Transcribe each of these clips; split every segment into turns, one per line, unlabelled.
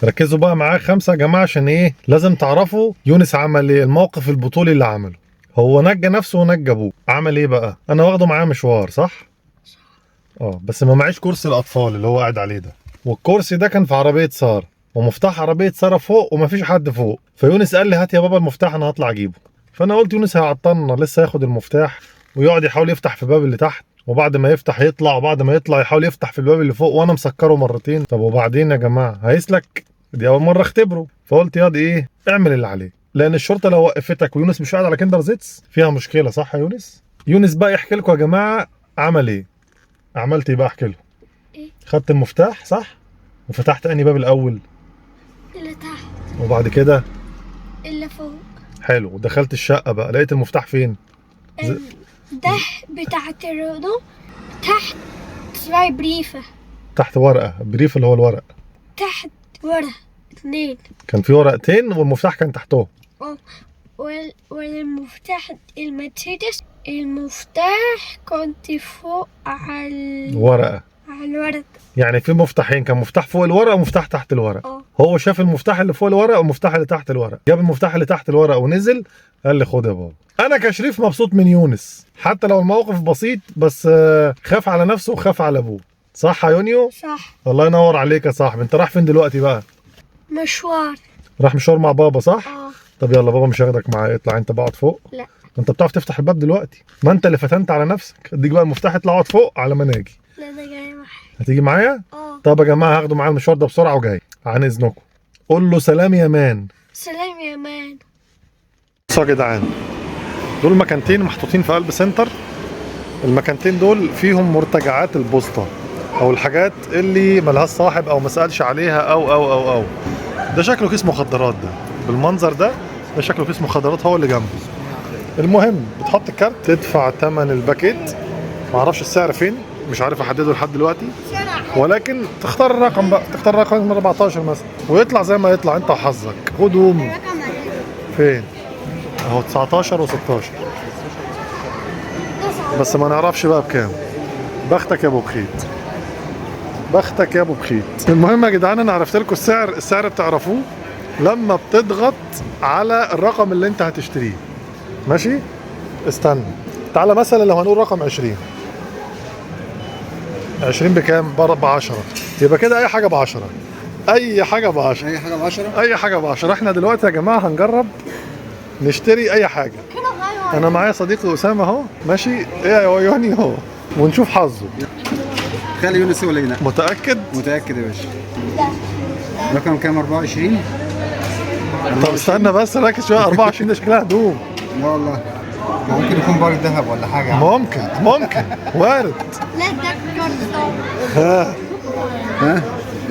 ركزوا بقى معاه 5 يا جماعة، عشان ايه؟ لازم تعرفوا يونس عمل ايه، الموقف البطولي اللي عمله. هو نجى نفسه ونجى ابوه. عمل ايه بقى؟ انا واخده معاه مشوار، صح؟ بس ما معيش كرسي الاطفال اللي هو قاعد عليه ده، والكرسي ده كان في عربية ساره، ومفتاح عربية ساره فوق ومفيش حد فوق. فيونس قال لي هات يا بابا المفتاح انا هطلع اجيبه. فانا قلت يونس هيعطلنا، لسه هياخد المفتاح ويقعد يحاول يفتح في باب اللي تحت، وبعد ما يفتح يطلع، وبعد ما يطلع يحاول يفتح في الباب اللي فوق، وانا مسكره مرتين. طب وبعدين يا جماعة هيسلك؟ دي اول مرة اختبره. فقلت ياض ايه، اعمل اللي عليه، لان الشرطة لو وقفتك ويونس مش قاعد على Kindersitz فيها مشكلة، صح يا يونس؟ يونس بقى يحكي لكم يا جماعة عمل ايه. عملت ايه بقى؟ احكي لكم.
إيه؟
خدت المفتاح صح؟ وفتحت انهي باب الاول؟
اللي تحت.
وبعد كده؟
اللي فوق.
حلو. ودخلت الشقة بقى، لقيت المفتاح فين؟
ده بتاعت الرودو تحت zwei Briefe.
تحت ورقة، Brief اللي هو الورق.
تحت ورقة 2.
كان في ورقتين والمفتاح كان تحتهم.
والمفتاح المرسيدس، المفتاح كنت فوق على
ورقة.
على الورق.
يعني في مفتاحين، كان مفتاح فوق الورقة ومفتاح تحت الورقة. هو شاف المفتاح اللي فوق الورقة والمفتاح اللي تحت الورقة، جاب المفتاح اللي تحت الورقة ونزل قال لي خد يا بابا. انا كشريف مبسوط من يونس، حتى لو الموقف بسيط، بس خاف على نفسه وخاف على ابوه. صح يا يونيو؟
صح.
الله ينور عليك يا صاحبي. انت رايح فين دلوقتي بقى؟
مشوار.
راح مشوار مع بابا صح؟ طب يلا بابا مش هاخدك معايا، اطلع انت بقى اقعد فوق.
لا.
انت بتعرف تفتح الباب دلوقتي، ما انت اللي فتنت على نفسك. اديك بقى المفتاح، اطلع اقعد فوق على ما انا اجي.
لا انا جاي معاك.
هتيجي معايا؟ طب يا جماعة هاخده معايا المشوار ده بسرعة وجاي عن اذنكم. قول له سلام يا man.
سلام يا man.
بصوا يا جدعان، دول مكانتين محطوطين في قلب center. المكانتين دول فيهم مرتجعات البوسطه، او الحاجات اللي ملهاش صاحب او ما سالش عليها او او او او. ده شكله كيس مخدرات، ده بالمنظر ده شكله كيس مخدرات هو اللي جنبه. المهم بتحط الكارت، تدفع ثمن الباكيت، معرفش السعر فين، مش عارف احدده لحد دلوقتي، ولكن تختار الرقم بقى، تختار رقم 14 مثلا، ويطلع زي ما يطلع انت وحظك. خدهم فين؟ اهو 19 و16، بس ما نعرفش بقى بكام. بختك يا ابو بخيت، بختك يا ابو بخيت. المهم يا جدعان انا عرفت لكم السعر، السعر بتعرفوه لما بتضغط على الرقم اللي انت هتشتريه. ماشي؟ استنى، تعالى مثلا لو هنقول رقم 20، 20 بكام؟ ب 10، يبقى كده اي حاجة ب 10، اي حاجة ب 10،
اي حاجة ب 10،
اي حاجة ب 10. احنا دلوقتي يا جماعة هنجرب نشتري اي حاجة. انا معايا صديقي اسامة اهو، ماشي؟ ايه يا يوني اهو، ونشوف حظه.
خلي يونس هو اللي ينقي.
متاكد؟
متاكد يا باشا. رقم كام؟ 24.
طب استنى بس ركز شوية. 24 ده شكلها هدوم.
لا والله ممكن يكون بار ذهب ولا حاجة.
ممكن، ممكن وارد.
لا ده كرتون.
ها
ها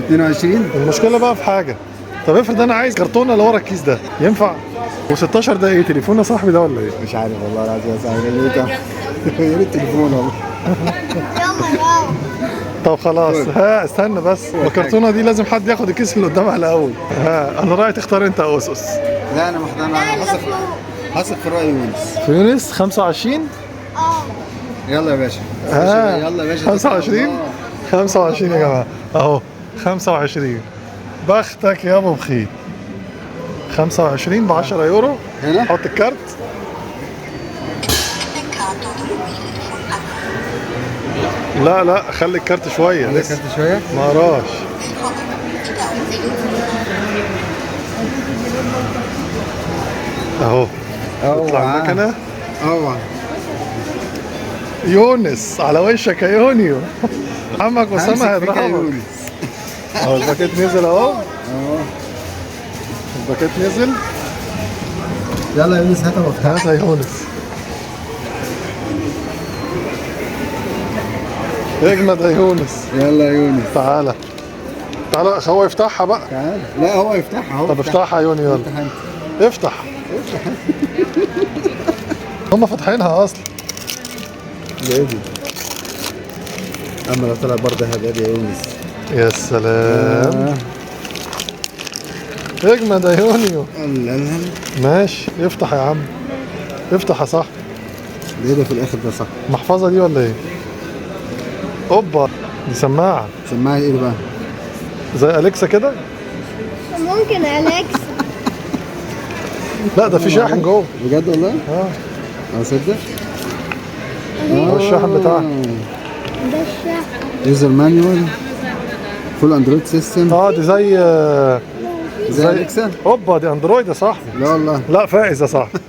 22.
المشكلة بقى في حاجة، طب افرض انا عايز كرتونة اللي ورا الكيس ده، ينفع؟ و16 ده ايه، تليفون يا صاحبي ده ولا ايه؟
مش عارف والله العظيم يا صاحبي، يا ريت تليفون والله.
يلا يلا.
طب خلاص، ها استنى بس، الكرتونه دي لازم حد ياخد الكيس اللي قدامها الاول. ها انا رايي تختار انت يا اسس.
لا انا محتار، انا حاسب في راي يونس.
في يونس 25؟
يلا يا باشا. يلا يا باشا.
25؟ 25 يا جماعة اهو، 25. بختك يا ابو بخيت. 25 ب 10 يورو.
هنا
حط الكارت. لا لا خلي الكارت شوية.
خلي الكارت شوية؟
ما قراش. اهو اطلع المكنه.
اوعى
يونس على وشك يا يونيو. عمك اسامة هيضربك. اهو الباكيت نزل اهو. الباكيت نزل.
يلا يا يونس هات.
هات يا يونس. اجمد يا يونس.
يلا يا يونس.
تعالى تعالى، هو يفتحها بقى.
تعالى. لا هو يفتحها هو.
طب افتحها يا يوني يلا. افتح.
افتح.
هم فاتحينها اصلا.
ده ايه دي؟ اما لو طلع برضه هباب يا يونس.
يا سلام. اجمد يا يونيو.
الله.
ماشي افتح يا عم. افتح يا صاحبي.
ده ايه ده في الاخر ده صح؟
المحفظة دي ولا ايه؟ اوبا دي سماعه.
سماعه ايه بقى؟
زي اليكسا كده؟
ممكن أليكسا.
لا ده في شاحن جوه.
بجد والله؟
اه.
اصدق؟
هو الشاحن بتاعها.
ده الشاحن.
user manual، full Android system.
اه دي زي
زي اليكسا.
اوبا دي اندرويد يا صاحبي.
لا والله.
لا فائز يا صاحبي.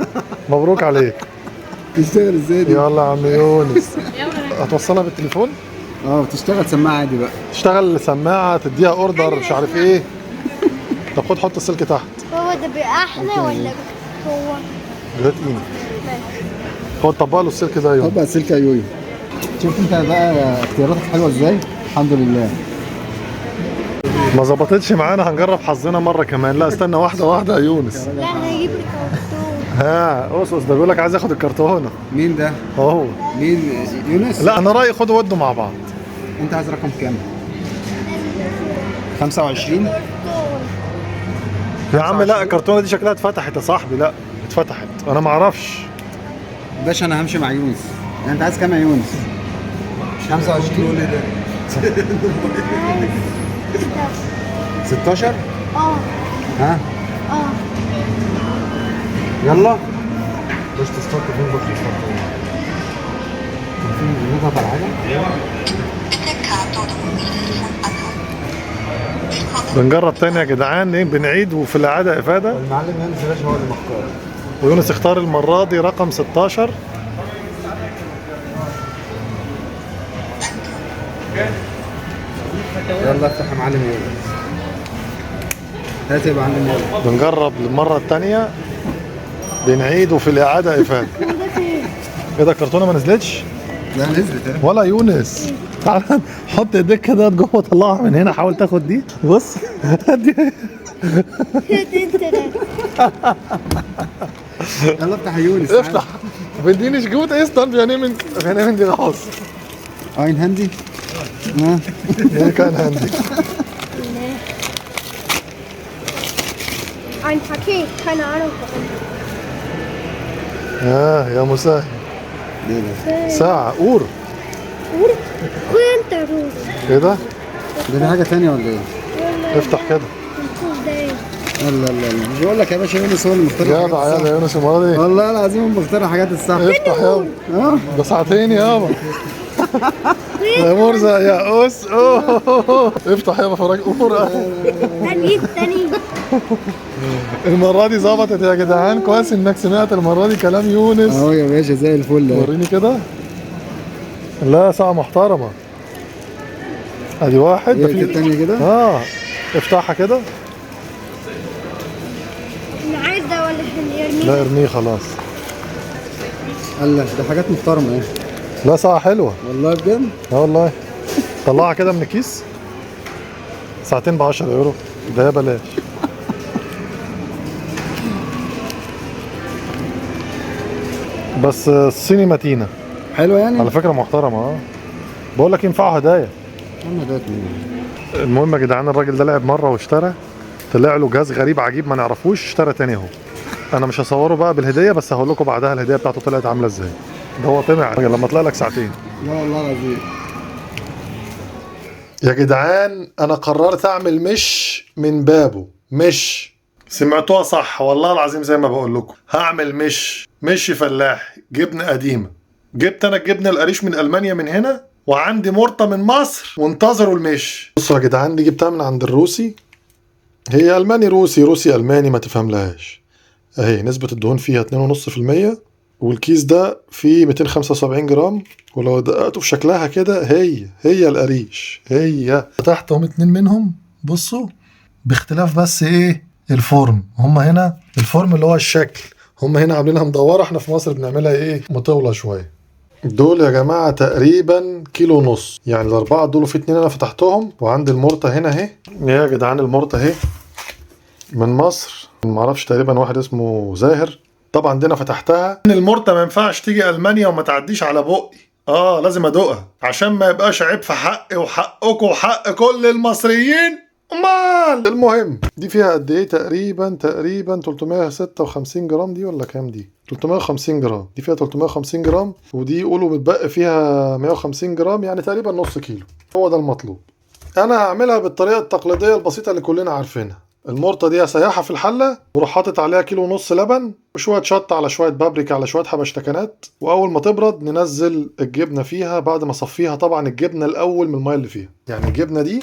مبروك عليك.
تشتغل ازاي دي؟
يلا يا عم يونس. هتوصلها بالتليفون؟
اه بتشتغل سماعه عادي بقى.
تشتغل سماعه، تديها order، مش عارف ايه. طب خد حط السلك تحت.
هو ده بيبقى احلى ولا هو؟
جريت ايه؟ خد طبق له السلك ده يا يونس.
طبق السلك يا يويو. شفت انت بقى اختياراتك حلوة ازاي؟ الحمد لله.
ما ظبطتش معانا، هنجرب حظنا مرة كمان. لا استنى واحدة واحدة يا يونس.
لا انا هجيب الكرتون.
ها قص ده بيقول لك عايز ياخد الكرتونه.
مين ده؟
اهو.
مين يونس؟
لا انا رايي خدوا ودوا مع بعض.
انت عايز رقم كام؟ 25؟
يا عم لا الكرتونه دي شكلها اتفتحت يا صاحبي. لا اتفتحت انا ما اعرفش.
باشا انا همشي مع يونس. يعني انت عايز كام يا يونس؟ 25؟ 16؟
اه.
ها؟
اه.
يلا. باش تستوك فين بوكس الكرتونه؟ كان في نضغط على حاجة؟
بنجرب تاني يا جدعان، ايه بنعيد وفي الاعادة افاده.
المعلم يونس يا باشا هو اللي مختار.
ويونس اختار المرة دي رقم 16.
يلا افتح يا معلم يونس. هات يا معلم يونس.
بنجرب المرة الثانية، بنعيد وفي الاعادة افاده. ايه ده الكرتونه ما نزلتش؟
لا نزلت اهي.
ولا يونس تعال حط ايديك كده جوه طلعها من هنا، حاول تاخد دي. بص دي.
يلا افتح يا يونس.
افتح. Wenn die nicht gut ist, dann wir nehmen die raus.
Ein Handy? Ja.
Nee, kein Handy.
Ein Paket, keine Ahnung warum.
يا مسهل.
ايه ده؟
ساعة Uhr.
Uhr؟ خد انت روز.
ايه ده؟
ده في حاجة تانية ولا ايه؟
افتح كده.
نشوف ده ايه.
لا لا لا مش بقول لك يا باشا يونس هو اللي مختار
يا يا يونس المرة دي.
والله العظيم هو مختار الحاجات الصح.
افتح يابا.
اه
ده ساعتين يابا. يا مرزق يا اس. اوه افتح يابا فرج Uhr.
هنجيب تاني.
المرة دي ظبطت يا جدعان، كويس انك سمعت المرة دي كلام يونس.
اهو يا باشا زي الفل.
وريني كده. لا ساعة محترمة. ادي واحد.
ده في الثانية كده.
اه افتحها كده.
انا عايز ده ولا ارميه؟
لا ارميه خلاص.
الله ده حاجات محترمة اهي.
لا ساعة حلوة
والله بجد؟
اه والله. طلعها كده من الكيس. ساعتين ب 10 يورو ده بلاش. بس الصيني متينة.
حلوة يعني؟
على فكرة محترمة. اه بقول لك ينفعوا هدايا. المهم يا جدعان الراجل ده لعب مرة واشترى، طلع له جهاز غريب عجيب ما نعرفوش، اشترى تاني اهو. انا مش هصوره بقى بالهدية، بس هقول لكم بعدها الهدية بتاعته طلعت عاملة ازاي. ده هو طمع لما طلع لك ساعتين.
لا والله العظيم.
يا جدعان انا قررت اعمل مش من بابه. مش سمعتوها صح والله العظيم، زي ما بقول لكم هعمل مش فلاح جبنه قديمة. جبت انا الجبنة القريش من المانيا من هنا، وعندي مرطه من مصر، وانتظروا المش. بصوا يا جدعان دي جبتها من عند الروسي، هي الماني روسي روسي الماني ما تفهملهاش. اهي نسبه الدهون فيها 2.5%، والكيس ده فيه 275 جرام، ولو دققتوا في شكلها كده هي القريش. هي تحتهم اتنين منهم بصوا، باختلاف بس ايه ال form. هم هنا ال form اللي هو الشكل، هم هنا عاملينها مدورة، احنا في مصر بنعملها ايه مطولة شوية. دول يا جماعة تقريبا كيلو ونص، يعني الاربعة دول في اتنين انا فتحتهم، وعندي المرطه هنا اهي. يا جدعان المرطه اهي من مصر، معرفش تقريبا واحد اسمه زاهر. طبعا دي انا فتحتها. المرطه ما ينفعش تيجي المانيا وما تعديش على بقي، لازم ادوقها عشان ما يبقاش عيب في حقي وحقكم وحق كل المصريين. امال المهم دي فيها قد ايه؟ تقريبا 356 جرام دي، ولا كام دي؟ 350 جرام. دي فيها 350 جرام، ودي يقولوا متبقي فيها 150 جرام، يعني تقريبا نص كيلو. هو ده المطلوب. انا هعملها بالطريقة التقليدية البسيطة اللي كلنا عارفينها. المرطه دي هسيحها في الحلة واروح حاطط عليها 1.5 كيلو لبن وشوية شطه على شوية بابريكا على شوية حبشتكنات، واول ما تبرد ننزل الجبنة فيها بعد ما اصفيها طبعا الجبنة الاول من المية اللي فيها. يعني الجبنة دي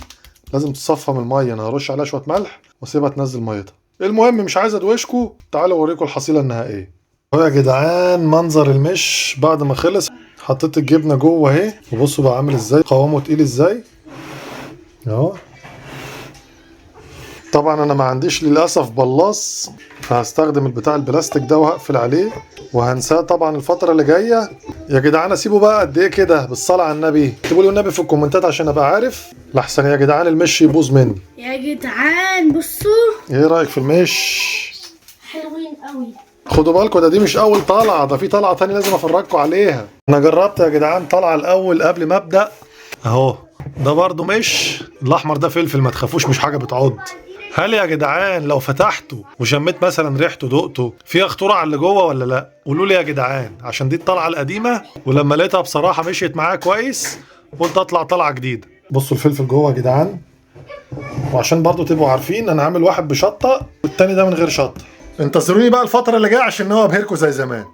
لازم تصفى من المية، انا هرش عليها شوية ملح واسيبها تنزل ميتها. المهم مش عايز ادوشكم، تعالوا اوريكم الحصيلة النهائية. اهو يا جدعان منظر المش بعد ما خلص. حطيت الجبنة جوه اهي، وبصوا بقى عامل ازاي، قوامه تقيل ازاي اهو. طبعا انا ما عنديش للاسف بلاص، فهستخدم البتاع البلاستيك ده وهقفل عليه وهنساه طبعا الفترة اللي جاية. يا جدعان اسيبه بقى قد ايه كده؟ بالصلاة على النبي اكتبوا لي والنبي في الكومنتات عشان ابقى عارف، لحسن يا جدعان المش يبوظ مني.
يا جدعان بصوا،
ايه رايك في المش؟
حلوين قوي.
خدوا بالكم ده دي مش اول طلعه، ده في طلعه تانية لازم افرجكم عليها. انا جربت يا جدعان طلعه الاول قبل ما ابدا اهو. ده برضو مش الاحمر ده فلفل، ما تخافوش مش حاجة بتعض. هل يا جدعان لو فتحته وشميت مثلا ريحته دقته فيها خطورة على اللي جوه ولا لا؟ قولوا لي يا جدعان، عشان دي الطلعة القديمة ولما لقيتها بصراحة مشيت معايا كويس قلت اطلع طلعه جديدة. بصوا الفلفل جوه يا جدعان، وعشان برضو تبقوا عارفين انا عامل واحد بشطه والتاني ده من غير شطه. انتظروني بقى الفترة اللي جاية عشان هو ابهركم زي زمان.